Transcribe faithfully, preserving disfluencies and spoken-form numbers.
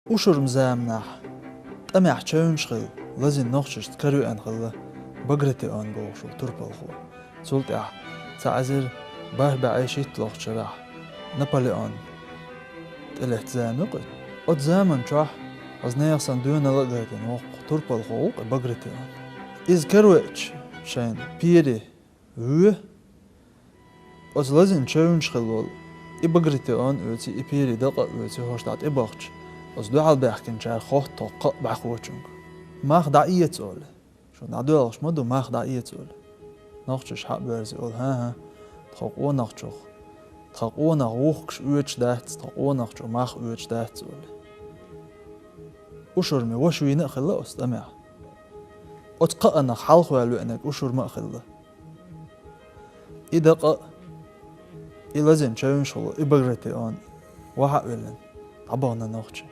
Ушурма заманахь тӀамехь чевнаш хилла, лазийна нохчашца каравеана хилла Багратион бохуш волу турпалхо. Цул тӀаьхьа цхьа эзар бархӀ бӀе шийтта лохучу шарахь Наполеон тӀелетта зама ю-кх и. Оцу заман чохь, хаза нехан санна доьналла а гайтина воккху турпалхо ву-кх и Багратион. Иза каравеача шайна пери вуьй, оцу лазийна чевнаш хилла волу и Багратион оьций, и пери дакъа а оьций, хӀорш дӀа тӀебахча, оцу дуьхьал баьхкинчара хотту кхаъ бӀаьхочуьнга. Мах дӀаэца олий. Шуна дӀадоьлхуш ма ду, мах дӀаэца олий. Нохчаша хьа а боьрзий олу: «ХӀан-хӀа, тхо къонахчух, тхан къонах вухкуш оьцуш дац, тхан къонахчо мах оьцуш дац», олий. Ушурме ваша вийна а хилла оцу тӀамехь. Оцу кхаанах хьалхаваьлла веанарг ушурма а хилла. И дакъа а, и лазийна чевнаш хилла, и Багратион ваха а веллина, дӀабахана нохчий.